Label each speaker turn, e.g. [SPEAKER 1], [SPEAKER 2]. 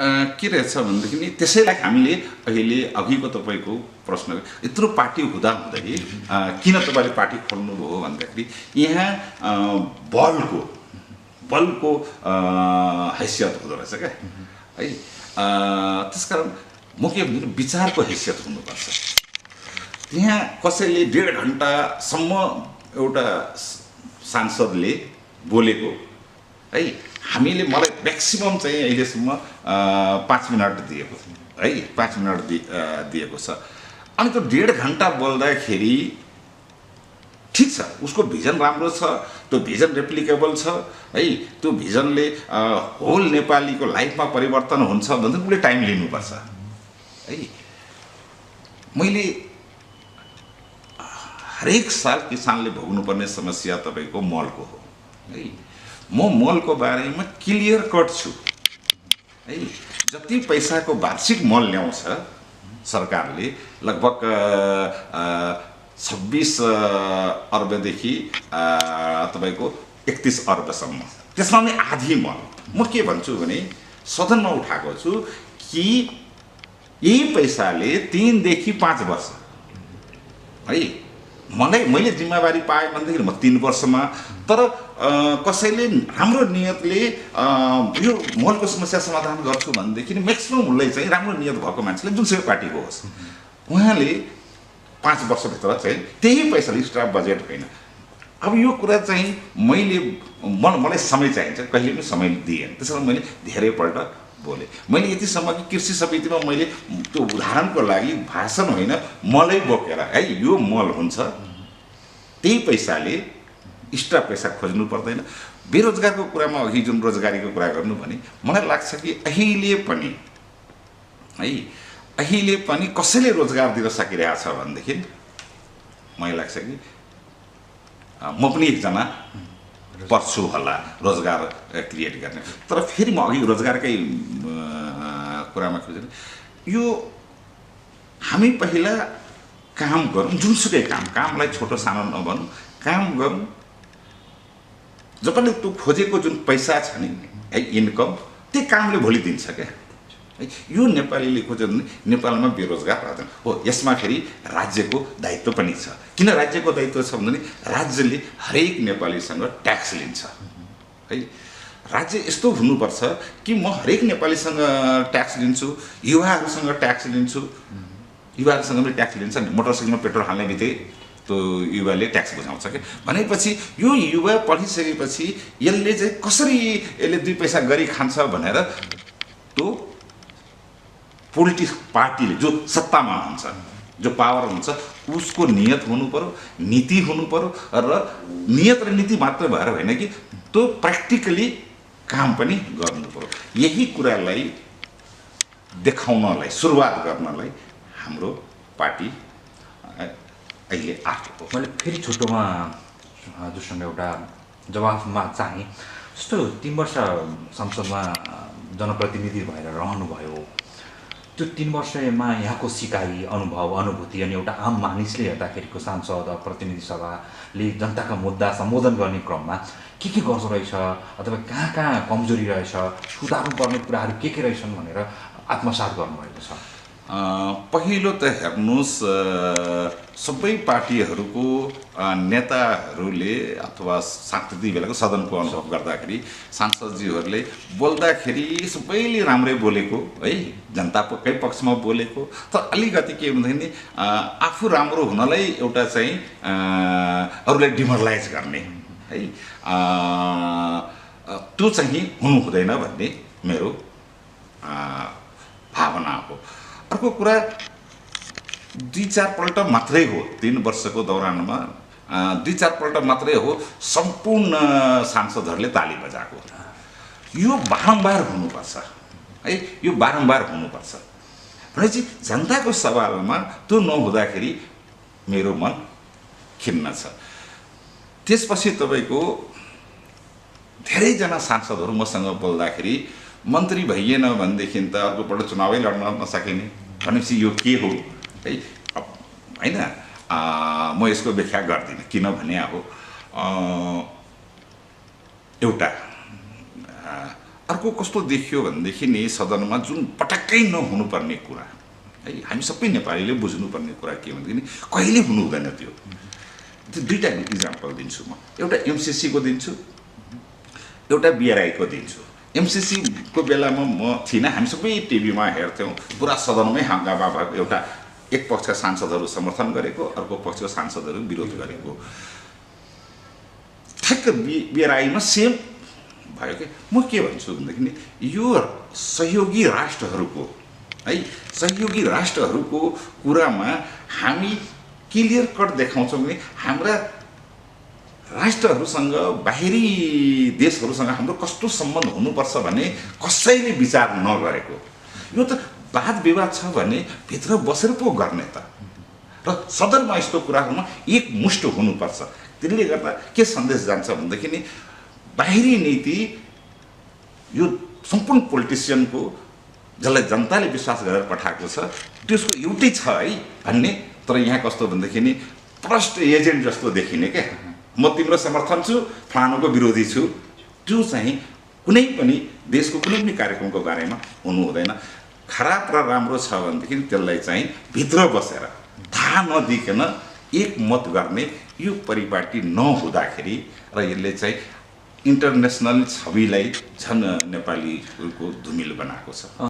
[SPEAKER 1] के रहेछ भनेदेखि नि त्यसैलाई हामीले अहिले अघिको तपाईँको प्रश्न यत्रो पार्टी हुँदाहुँदै किन तपाईँले पार्टी खोल्नुभयो भन्दाखेरि यहाँ बलको हैसियत हुँदो रहेछ क्या है। त्यसकारण म के भन्छु विचारको हैसियत हुनुपर्छ। त्यहाँ कसैले 1.5 घन्टासम्म एउटा सांसदले बोलेको है, हामीले मलाई म्याक्सिमम चाहिँ अहिलेसम्म 5 मिनट दिएको है, 5 मिनट दिएको छ। अनि त्यो 1.5 घन्टा बोल्दाखेरि ठिक छ, उसको भिजन राम्रो छ, त्यो भिजन रेप्लिकेबल छ है, त्यो भिजनले होल नेपालीको लाइफमा परिवर्तन हुन्छ भने उसले टाइम लिनुपर्छ है। मैले हरेक साल किसानले भोग्नुपर्ने समस्या तपाईँको मलको हो है। म मलको बारेमा क्लियर कट छु है। जति पैसाको वार्षिक मल ल्याउँछ सरकारले लगभग 26 अर्बदेखि तपाईँको 31 अर्बसम्म, त्यसमा पनि आधी मल। म के भन्छु भने सदनमा उठाएको छु कि यही पैसाले 3 देखि 5 वर्ष है, मैले जिम्मेवारी पाएँ भनेदेखि म 3 वर्षमा, तर कसैले राम्रो नियतले यो मलको समस्या समाधान गर्छु भनेदेखि म्याक्सिमम उसले चाहिँ राम्रो नियत भएको मान्छेले जुनसुकै पार्टीको होस् उहाँले 5 वर्षभित्र चाहिँ त्यही पैसाले स्टाफ बजेट होइन। अब यो कुरा चाहिँ मलाई समय चाहिन्छ, कहिले पनि समय दिएन, त्यसैले मैले धेरैपल्ट बोले। मैले यतिसम्म कि कृषि समितिमा मैले त्यो उदाहरणको लागि भाषण होइन मलै बोकेर है, यो मल हुन्छ त्यही पैसाले एक्स्ट्रा पैसा खोज्नु पर्दैन। बेरोजगारको कुरामा अघि जुन रोजगारीको कुरा गर्नु भने मलाई लाग्छ कि अहिले पनि कसैले रोजगार दिन सकिरहेछ भनेदेखि मलाई लाग्छ कि म पनि एकजना पर्छु होला रोजगार क्रिएट गर्ने। तर फेरि म अघि रोजगारकै कुरामा खोजेँ, यो हामी पहिला काम गरौँ, जुनसुकै कामलाई छोटो सानो नभनौँ, काम गरौँ। जब पनि त्यो खोजेको जुन पैसा छ नि है, इन्कम, त्यो कामले भोलि दिन्छ क्या है। यो नेपालीले खोज्यो भने नेपालमा बेरोजगार रहँदैन हो। यसमा फेरि राज्यको दायित्व पनि छ। किन राज्यको दायित्व छ भने राज्यले हरेक नेपालीसँग ट्याक्स लिन्छ है। राज्य यस्तो हुनुपर्छ कि म हरेक नेपालीसँग ट्याक्स लिन्छु, युवाहरूसँग ट्याक्स लिन्छु, युवाहरूसँग पनि ट्याक्स लिन्छ। मोटरसाइकलमा पेट्रोल हाल्ने बित्तिकै त्यो युवाले ट्याक्स बुझाउँछ क्या। भनेपछि यो युवा पढिसकेपछि यसले चाहिँ कसरी यसले 2 पैसा गरी खान्छ भनेर त्यो पोलिटिक्स पार्टीले जो सत्तामा हुन्छ, जो पावर हुन्छ, उसको नियत हुनु पर्यो, नीति हुनु पर्यो। र नियत र नीति मात्र भएर होइन कि त्यो प्र्याक्टिकली काम पनि गर्नु पर्यो। यही कुरालाई देखाउनलाई, सुरुवात गर्नलाई हाम्रो पार्टी अहिले आएको।
[SPEAKER 2] मैले फेरि छोटोमा हजुरसँग एउटा जवाफमा चाहेँ। जस्तो 3 वर्ष संसदमा जनप्रतिनिधि भएर रहनुभयो, त्यो 3 वर्षमा यहाँको सिकाइ, अनुभूति अनि एउटा आम मानिसले हेर्दाखेरिको सांसद प्रतिनिधि सभाले जनताका मुद्दा सम्बोधन गर्ने क्रममा के गर्दो रहेछ अथवा कहाँ कमजोरी रहेछ, सुधार्नुपर्ने कुराहरू के रहेछन् भनेर आत्मसात गर्नुभएको छ।
[SPEAKER 1] पहिलो त हेर्नुहोस्, सबै पार्टीहरूको नेताहरूले अथवा त्यति बेलाको सदनको अनुभव गर्दाखेरि सांसदजीहरूले बोल्दाखेरि सबैले राम्रै बोलेको है, जनताकै पक्षमा बोलेको। तर अलिकति के भन्दाखेरि आफू राम्रो हुनलाई एउटा चाहिँ अरूलाई डिमोरलाइज गर्ने है, त्यो चाहिँ हुनु हुँदैन भन्ने मेरो भावना हो। अर्को कुरा 2-4 पल्ट मात्रै हो 3 वर्षको दौरानमा, 2-4 पल्ट मात्रै हो सम्पूर्ण सांसदहरूले ताली बजाएको। यो बारम्बार हुनुपर्छ है, यो बारम्बार हुनुपर्छ भनेपछि जनताको सवालमा त्यो नहुँदाखेरि मेरो मन खिन्न छ। त्यसपछि तपाईँको धेरैजना सांसदहरू मसँग बोल्दाखेरि मन्त्री भइएन भनेदेखि त अर्कोपल्ट चुनावै लड्न नसकिने भनेपछि यो के हो है होइन। म यसको व्याख्या गर्दिनँ, किनभने अब एउटा अर्को कस्तो देखियो भनेदेखि नि सदनमा जुन पटक्कै नहुनुपर्ने कुरा है हामी सबै नेपालीले बुझ्नुपर्ने कुरा के भनेदेखि कहिले हुनु हुँदैन त्यो दुईटा इक्जाम्पल दिन्छु म एउटा एमसिसी को दिन्छु एउटा बिआरआई को दिन्छु एमसिसी को बेलामा म थिइनँ हामी सबै टिभीमा हेर्थ्यौँ पुरा सदनमै हङ्गामा भएको एउटा एक पक्षका सांसदहरू समर्थन गरेको अर्को पक्षका सांसदहरू विरोध गरेको ठ्याक्क बिआरआईमा सेम भयो कि म के भन्छु भनेदेखि यो सहयोगी राष्ट्रहरूको है सहयोगी राष्ट्रहरूको कुरामा हामी क्लियर कट देखाउँछौँ भने हाम्रा राष्ट्रहरूसँग बाहिरी देशहरूसँग हाम्रो कस्तो सम्बन्ध हुनुपर्छ भन्ने कसैले विचार नगरेको यो त वाद विवाद छ भने भित्र बसेर पो गर्ने त र सदनमा यस्तो कुराहरूमा एकमुष्ट हुनुपर्छ त्यसले गर्दा के सन्देश जान्छ भनेदेखि नि बाहिरी नीति यो सम्पूर्ण पोलिटिसियनको जसलाई जनताले विश्वास गरेर पठाएको छ त्यसको एउटै छ है भन्ने तर यहाँ कस्तो भनेदेखि नि प्रष्ट एजेन्ट जस्तो देखिने क्या म तिम्रो समर्थन छु फलानुको विरोधी छु त्यो चाहिँ कुनै पनि देशको कुनै पनि कार्यक्रमको बारेमा हुनु हुँदैन खराब र राम्रो छ भनेदेखि त्यसलाई चाहिँ भित्र बसेर थाहा नदिकन एक मत गर्ने यो परिपाटी नहुँदाखेरि र यसले चाहिँ इन्टरनेसनल छविलाई झन् नेपालीहरूको धुमिलो बनाएको छ।